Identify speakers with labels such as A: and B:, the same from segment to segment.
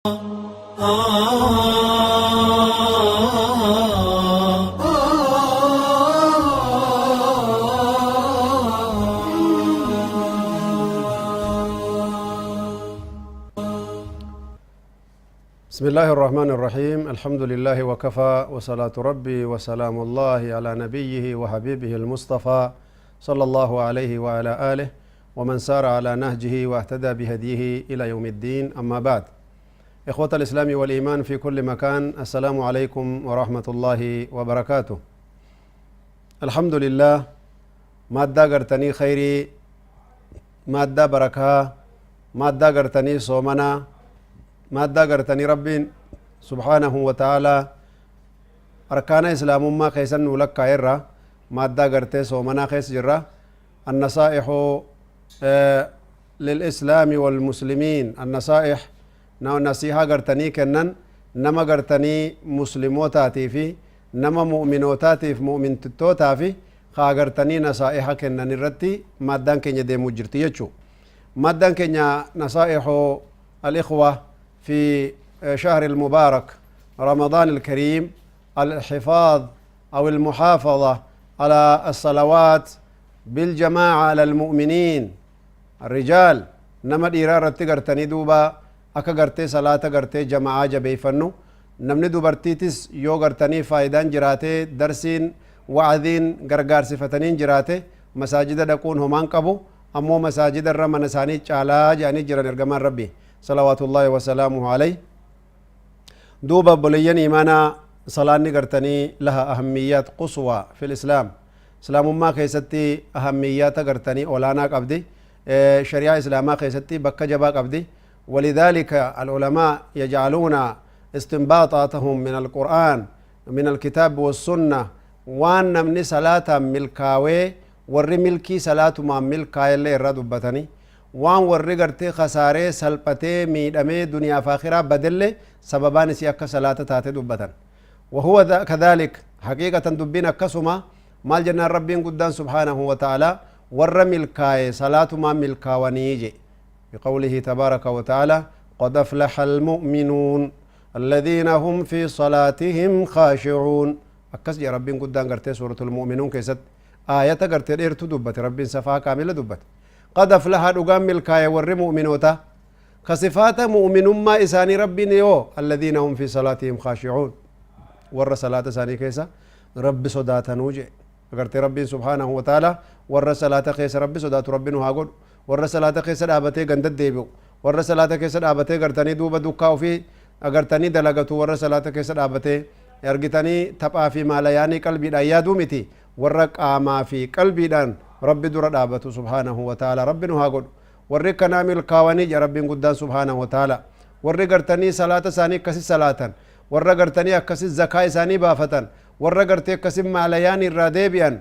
A: بسم الله الرحمن الرحيم. الحمد لله وكفى، وصلاة ربي وسلام الله على نبيه وحبيبه المصطفى صلى الله عليه وعلى آله ومن سار على نهجه واهتدى بهديه إلى يوم الدين. أما بعد، إخوة الإسلام والإيمان في كل مكان، السلام عليكم ورحمة الله وبركاته. الحمد لله، مادة قرتني خيري، مادة بركة، مادة قرتني صومنا، مادة قرتني رب سبحانه وتعالى أركان إسلام ما خيسن لك إرى مادة قرتي صومنا خيس جرة. النصائح للإسلام والمسلمين، النصائح نصيحة قرتني كنن نما قرتني مسلموتاتي في نما مؤمنوتاتي في مؤمن تتوتا في خا قرتني نصائح كنن الرتي مادان كن يدي مجرتي يچو مادان كن نصائح الإخوة في شهر المبارك رمضان الكريم، الحفاظ أو المحافظة على الصلوات بالجماعة على المؤمنين الرجال. نما ديرارة تغرتني دوبا أكا غرتي صلاة غرتي جماعة جبيفنو نمني دوبرتيتس يو غرتني فايدان جراتي درسين وعذين غرغار صفتنين جراتي مساجد دقون همان قبو أمو مساجد الرمى نساني چالا جاني جران ارغمان ربي صلوات الله وسلامه عليه. دوبا بلين إيمانا صلاة نغرتني لها أهميات قصوى في الإسلام. إسلام ما خيستي أهميات غرتني أولانا قبدي، شريعة إسلاما خيستي بكا جبا قبدي. ولذلك العلماء يجعلون استنباطاتهم من القرآن من الكتاب والسنة. وان من صلاة ملكاوي ور ملكي صلاة ما ملكاي اللي ردبتني وان ور غرتي خسارة سلبتي ميدمي دنيا فاخرة بدل سببان سياك صلاة تاتي دبتن. وهو كذلك حقيقة دبين كسما مال جنة ربين قدان سبحانه وتعالى ور ملكاي صلاة ما ملكاوانيجي بقوله تبارك وتعالى قد أفلح المؤمنون الذين هم في صلاتهم خاشعون. أكس يا ربين قدان قرتي سورة المؤمنون كيست آية قرتي إرتو دبت ربين صفا كاملة دبت قد أفلح رقام ملكاي ور مؤمنوتا كصفات مؤمن ما إساني ربين يو الذين هم في صلاتهم خاشعون ور صلاة ساني كيسا رب صداتا نوجي قرتي ربين سبحانه وتعالى ور صلاة كيسا رب صدات ربين هاقول ور صلاة كيسا دابتي غندت ديبو ور صلاة كيسا دابتي قرتني دوبا دوكاو في أغرتني دلغتو ور صلاة كيسا دابتي أرغتني تبا في مالياني قلبي دايادو متي ور قاما في قلبي دان رب در دابتو سبحانه وتعالى رب نهاقول ور كنامل كاواني يا رب قدان سبحانه وتعالى ور قرتني صلاة ساني كسي صلاة ور قرتني كسي زكاة ساني بافتن ور قرتي كسي مالياني الراديبيان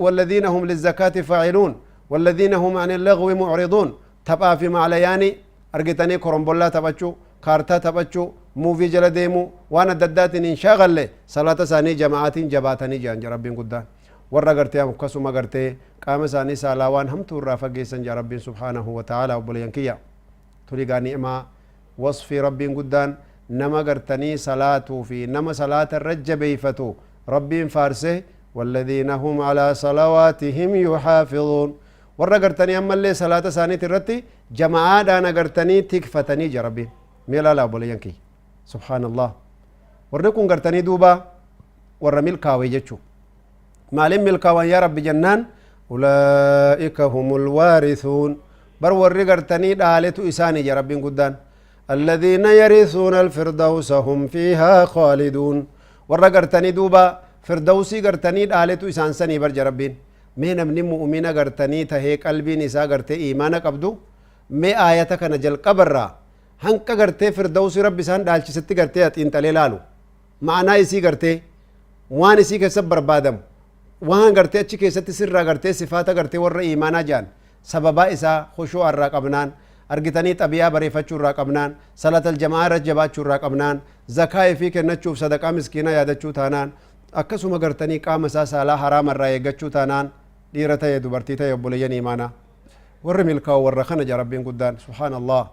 A: والذين هم للزكاة فاعلون والذين هم عن اللغو معرضون تبا في معلياني أرجتني كرنبولا تبچو كارتا تبچو موفي جل ديمو وانا ددات انشغل له صلاة ساني جماعات جباتني جان ربي قدان ور قرتي مكسو ما قرتي قام ساني سالاوان هم تور رافقيسن جا ربي سبحانه وتعالى وبلينكيا تولي نعمة وصف ربي قدان نما قرتني صلاة في نما صلاة الرجب بيفتو ربي فارسه والذين هم على صلواتهم يحافظون ور قرتني أما اللي صلاة ساني ترتي جماعة دانا قرتني تكفتني جا ربي ميلا لا بولينكي سبحان الله ورنكون قرتني دوبا ور ملكاوي جتشو مالين ملكاوي يا رب جنان أولئك هم الوارثون بر ور قرتني دالتو إساني يا رب قدان الذين يرثون الفردوس هم فيها خالدون ور قرتني دوبا فردوسي قرتني دالتو إسان سني بر جربين مين من مؤمنة قرتني تهي قلبي نساء قرتي إيمانك أبدو مي آياتك نجل قبرا هنك قرتي فردوسي ربي سان دالش ستي قرتي أتين تليلالو معنا يسي قرتي وان يسي كسب بربادم وان قرتي أتشي كيستي سر قرتي صفات قرتي ور إيمانا جان سببا إسا خشوع الراقبنان أرجتني طبيعة بريفتشو الراقبنان صلاة الجماعة رجباتشو الراقبنان زكاة فيك نتشوف صدقة مسكينة يادتشو تانان أكسو مقرتني قام ساسا حرام الرايقتشو تانان ديرتا يا دبرتيتا يا بوليان إيمانا ور ملكا ور خنج ربين قدان سبحان الله.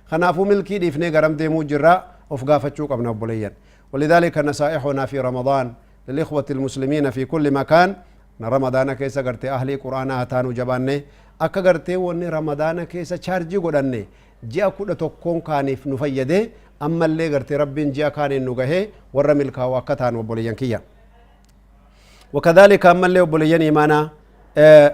A: Kanaafuu milkii dhiifnee garam deemuu jirra of gaafachuu qabna obboleeyyan. ولذلك نصائحنا في رمضان للإخوة المسلمين في كل مكان، رمضان keessa gartee ahlii quraanaa haa taanu. Jabaanne akka gartee wanni Ramadaana keessa chaarjii godhanne ji'a 11n kaaniif nu fayyade, ammallee gartee Rabbiin ji'a kaaniin nu gahee warra milkaa'u akka taanu, obboleeyyan kiyya. وكذلك أما اللي obboleeyyan إيمانا،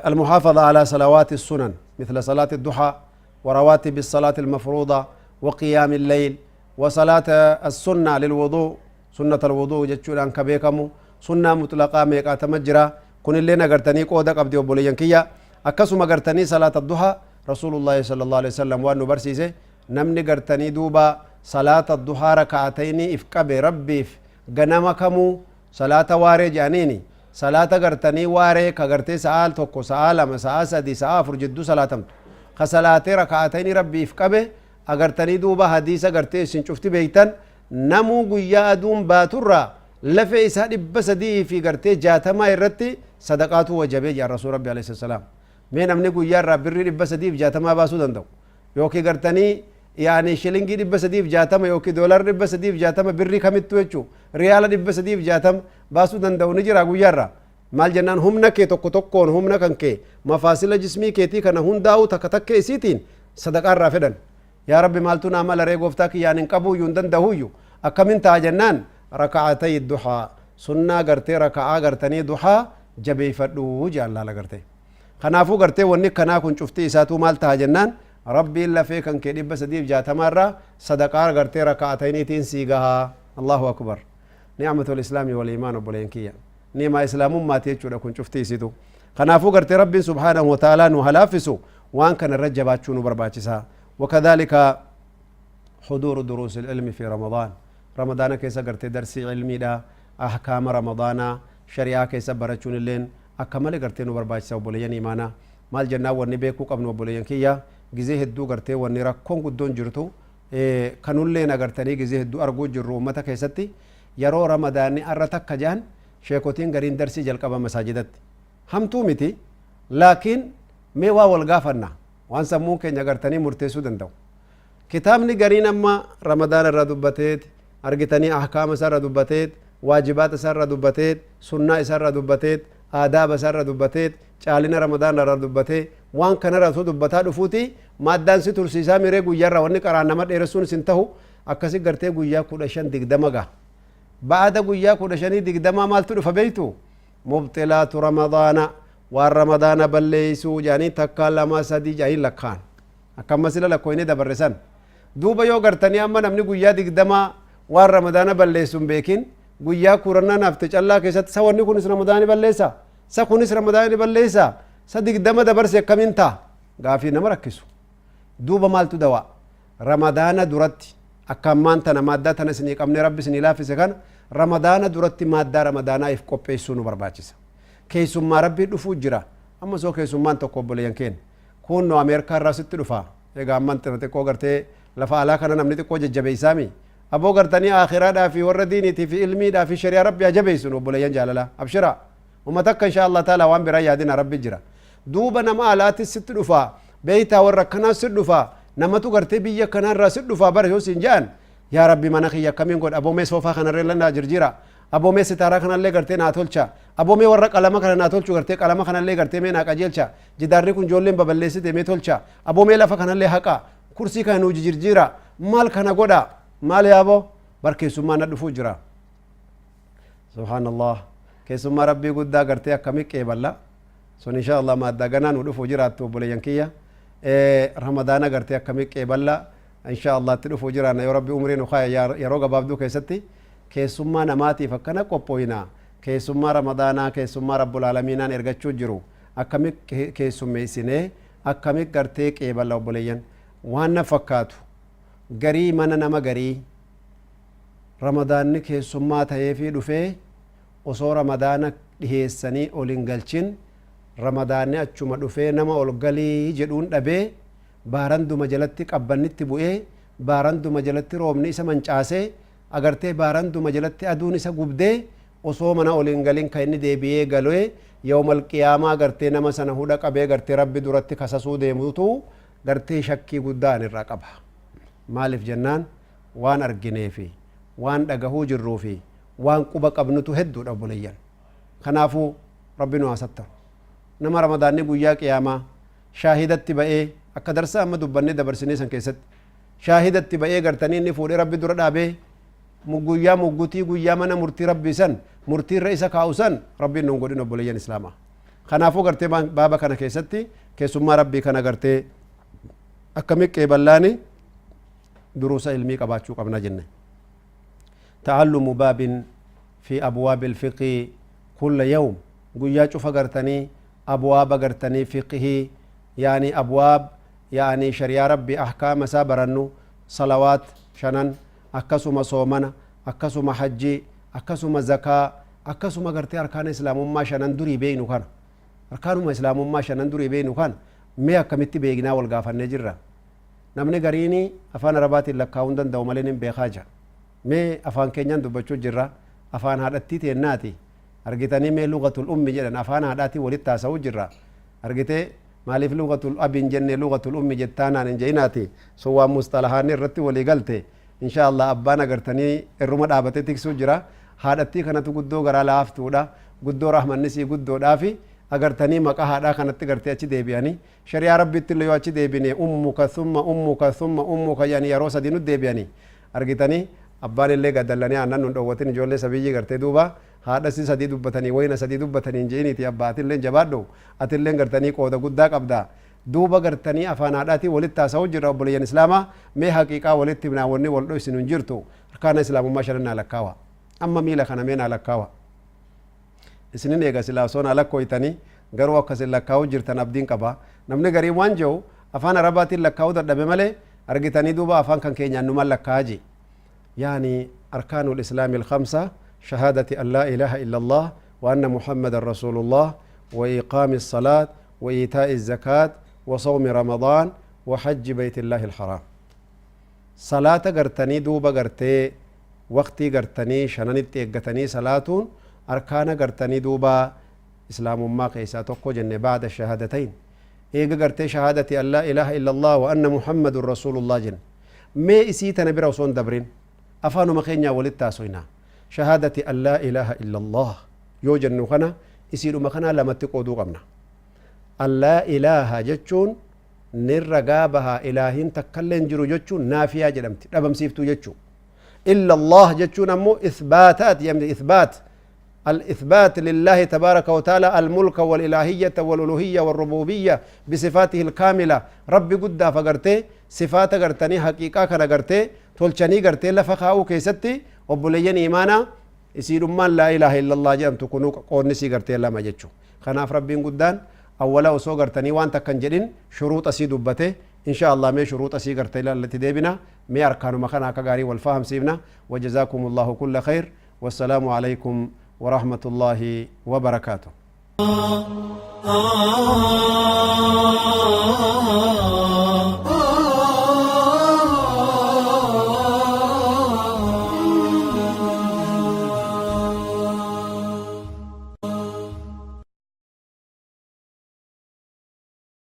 A: المحافظة على صلوات السنن مثل صلاة الضحى ورواتب الصلاة المفروضة وقيام الليل وصلاة السنة للوضوء، سنة الوضوء jechuudhaan ka beekamu sunnaa mutlaqaa meeqaatama jira. Kunillee agartanii qooda qabdi, obboleeyyan kiyya. Akkasuma gartanii salaata duhaa Rasuulullaahi sallallahu alaihi wasallam waan nu barsiise, namni gartanii duuba salaata duhaa raka'atayni if qabe Rabbiif ganama kamuu salaata waaree jedhaniini, salaata gartanii waaree ka gartee sa'aa 1, sa'aa 2, sa'aa 3, sa'aa 4 jidduu salaatamtu, ka salaatee raka'atayni Rabbiif qabe, agartanii duuba hadiisa gartee isin cufti beeytan, namuu guyyaa aduun baaturraa lafee isaa 360 irratti sadaqaatu wajabee jedhan Rasuul Rabbi alayhi salaam. Mee namni guyyaa irraa birrii 360 baasuu danda'u yookiin gartanii yaani shilingii 360 yookiin doolara 360, birrii kamittu jechuu, riyaala 360 baasuu danda'u ni jira guyyaa irraa? Maal jennaan, humna kee tokko tokkoon, humna kan kee, mafaasila jismii keetii kana hundaa'u takka takka isiitiin sadaqaa irraa fedhan. Yaa Rabbi, maaltu naa mala ree? Gooftaa kiyyaan hin qabuuyyu, hin danda'uuyyu, akkamin ta'a jennaan, raka'atay duhaa, sunnaa gartee raka'aa gartanii duhaa jabeeffadhu jaallaala gartee. Kanaafuu gartee wanni kanaa kun cuftii isaatuu maal ta'a jennaan, Rabbiin lafee kan kee 360 irraa sadaqaa gartee raka'atayniitiin sii gahaa. Allahu akbar, ni'amatul islaami wal iimaan. Obboleen kiyya, ni'maa islaamummaati jechuudha kun cuftii isitu. Kanaafuu gartee Rabbiin subhaanahu wa ta'aalaa nu halaaffisu, waan kana irra jabaachuu nu barbaachisa. وكذلك حضور دروس العلم في رمضان. رمضان keessa gartee darsii cilmiidha, ahkaama Ramadaanaa, shari'aa keessa barachuun illeen akka malee gartee nu barbaachisa, obboleeyyan imaanaa. Maal jennaan, wanni beekuu qabnu, obboleeyyan kiyya, gizee hedduu gartee wanni rakkoon guddoon jirtu kanulleen agartanii gizee hedduu arguu jirru ummata keessatti, yeroo Ramadaanni arra takka jedhan sheekotiin gariin darsii jalqaba masaajidatti. Hamtuu miti, laakiin mee waa wal gaafanna, waan sammuun keenya gartanii murteessuu danda'u. Kitaabni gariin amma Ramadaana irra dubbateet argitanii, ahkaama isaa irra dubbateet, waajibaata isaa irra dubbateet, sunnaa isaa irra dubbateet, aadaaba isaa irra dubbateet, caalina Ramadaana irra dubbatee, waan kanarra osoo dubbataa dhufuuti maaddaan si tursiisaa miree? Guyyaarraa wanni qaraan nama dheeressuun isin tahu akkasi gartee guyyaa 15 20 gaha. Ba'aada guyyaa 15 20 maaltu dhufa beeytu? Mubxilaatu Ramadaana, waan Ramadaana balleeysuu jedhanii takka, lama, sadi jedhanii lakkaan akkamma sila lakkoyne dabarre san. Duuba yoo gartanii amma namni guyyaa 20 waan Ramadaana balleessu hin beekin, guyyaa kurannaa hafte callaa keessatti sa wanni kunis Ramadaani balleessa, sa kunis Ramadaani balleessa, sa 20 dabarse akkamiin ta'a? Gaafii nama rakkisu. Duuba maaltu dawaa? Ramadaana duratti akka ammaan tana maaddaa tana isinii qabne, Rabbi isinii laaffise kana, Ramadaana duratti maaddaa Ramadaanaa if qopheessuu nu barbaachisa. Keessummaa Rabbii dhufuu jira. Amma soo keessummaan tokko, obboleeyyan keenya, kunno Ameerikaa irraa sitti dhufa. Egaa amman xiqqoo gartee lafa alaa kana namni xiqqoo jajjabeeysaami aboo gartanii aakhiraadhaa fi warra diiniitii fi ilmiidhaa fi shari'aa Rabbi haa jabeessun. Obboleeyyan jaalalaa, abshira, ummata akka insha Allah taala waan biraa yaadina, Rabbi jira. Duuba nama alaatis sitti dhufa beeytaa, warra akkanaas sitti dhufa, namatu gartee biyya kanarraa sitti dhufa bara yoo siin jedhan, yaa Rabbi, mana kiyya akkamiin godha? Aboomee soofaa kanarree lanaa jirjira, aboomee sitaaraa kanallee gartee naa tolcha, aboomee warra qalama kana naa tolchu, gartee qalama kanallee gartee mee naa qajeelcha, jidaarri kun ijoolleen baballeessite mee tolcha, aboomee lafa kanallee haqa, kursii kana nuu jijjiira, maal kana godha, maal yaaboo bar keessummaa na dhufuu jira. Subhaanallah, keessummaa Rabbii guddaa gartee akkami qeeballa sun? Insha Allah maaddaa ganaa nu dhufuu jiraattu, obboleeyyan kiyya. Ramadaana gartee akkami qeeballa? Insha Allah itti dhufuu jiraanna yoo Rabbi umrii nu kaaya. Yeroo gabaabduu keessatti keessummaa namaatiif akkana qophooyna. Keessummaa Ramadaanaa, keessummaa Rabbul Aalamiinaan ergachuu jiru akkami keessummeessinee, akkami gartee qeeballa? Obboleeyyan, waan na fakkaatu garii mana nama garii Ramadaanni keessummaa ta'eefii dhufee, osoo Ramadaana dhiheessanii ol hin galchin Ramadaanni achuma dhufee nama ol galii jedhuun dhabee, baaranduma jalatti qabbannitti bu'ee, baaranduma jalatti roobni isa mancaasee, agartee baaranduma jalatti aduun isa gubdee, osoo mana ol hin galin kan inni deebi'ee galee, yawmal qiyaamaa gartee nama sana hudha qabee gartee Rabbi duratti kasasuu deemutu gartee shakkii guddaa an irraa qaba. Maaliif jennaan waan arginee fi waan dhagahuu jirruu fi waan quba qabnutu hedduudha, obboleeyyan. Kanaafuu Rabbi nu haa sattaru. Nama Ramadaanni guyyaa qiyaamaa shaahidatti ba'ee, akka darsa amma dubbannee dabarsinee san keessatti shaahidatti ba'ee, gartanii inni fuudhee Rabbi dura dhaabee, guyyaa muggutii, guyyaa mana murtii Rabbii san murtiirra isa kaa'u san Rabbiin nun godhin, obboleeyyan Islaamaa. Kanaafuu gartee baaba kana keessatti keessummaa Rabbii kana gartee akkami qeeballaani duruusa ilmii qabaachuu qabna jenne. تعلم باب في أبواب الفقه كل يوم، guyyaa cufa gartanii abwaaba gartanii fiqhii, يعني أبواب، يعني shari'aa Rabbi ahkaama isaa barannu, salawaat shanan, akkasuma soomana, akkasuma hajjii, akkasuma zakaa, akkasuma gartee arkaana Islaamummaa shanan durii beeynu kana, arkaanuma Islaamummaa shanan durii beeynu kana mee akkamitti beeknaa wal gaafannee jirra. Namni gariini afaan Arabaatiin lakkaa'uu hin danda'u malee nin beekaa jira. Mee afaan keenyaan dubbachuu jirra, afaan haadhattii teennaati. Argitanii, mee لغة الأم jedhan, afaan haadhaatiin walitti haasa'uu jirra. Argitee, maaliif لغة الأب hin jenne, لغة الأم jettaanaan hin je'inaati. Sun waan musxalahaanni irratti walii galte. Insha Allah abbaan agartanii irruma dhaabatee tiksuu jira. Haadhattii kanatu guddoo garaa laaftuudha, guddoo rahmannisii guddoodhaafi agartanii maqaa haadhaa kanatti gartee achi deebi'anii shari'aa Rabbitti illee yoo achi deebine, أمك ثم أمك ثم أمك yani yeroo sadii nu deebi'anii. Argitanii, abbaan illee gadallanii aannan nun dhoowwatin, ijoollee sabiyyii gartee duuba haadhasi sadii dubbatanii, wayna sadii dubbatanii hin je'iniiti. Abbaa, atillee jabaadhu, atillee gartanii qooda guddaa qabda. Duuba gartanii afaan haadhaatii walitti haasa'u jirra, obboleeyyan Islaamaa. Mee haqiiqaa walitti himnaa, wanni wal dhoysinu hin jirtu. Arkaana Islaamummaa shanan naa lakkaawa amma, miila kana mee naa lakkaawa. Isinin eega silaa osoo naa lakkooytanii, garuu akkasin lakkaa'uu jirtan abdiin qaba. Namni gariin waan jiru afaan Arabaatiin lakkaa'uu dadhabe malee, argitanii, duuba afaan kan keenyaan numan lakkaa'aa je. يعني أركان الإسلام الخمسة: شهادة أن لا إله إلا الله وأن محمد رسول الله وإقام الصلاة وإيتاء الزكاة وصوم رمضان وحج بيت الله الحرام. صلاة قرتني دوبا قرتي وقتي قرتني شننت إيقتني صلاة أركان قرتني دوبا إسلام ما قيسا tokko jenne بعد الشهادتين. Eega gartee شهادة أن لا إله إلا الله وأن محمد رسول الله jenne, mee isii tana bira osoo hin dabrin afaanuma keenyaa walitti haasoynaa. شهادة أن لا إله إلا الله yoo jennu kana isiidhuma kanaa lamatti qooduu qabna. أن لا إله jechuun nin ragaa bahaa ilaahin takkallee hin jiru jechuun naafiyaa jedhamti, dhabamsiiftuu jechuu. إلا الله jechuun ammoo إثباتات jedhamti, إثبات، الإثبات لله تبارك وتعالى الملك والإلهية والألوهية والربوبية بصفاته الكاملة. ربي قد فقرتي صفات قرتني حقيقة كان قرتي تولشني قرتي لفخاو كيستي. وبلين إيمانا isiidhummaan لا إله إلا الله jedhamtu kunuu qoodni sii gartee lama jechu. Kanaaf Rabbiin guddaan awwala osoo gartanii waan takkan jedhin shuruuxa sii dubbate. Insha Allah mee shuruuxa sii gartee lallatti deebina. Mee arkaanuma kana akka gaarii wal fahamsiifna. وجزاكم الله كل خير والسلام عليكم ورحمة الله وبركاته.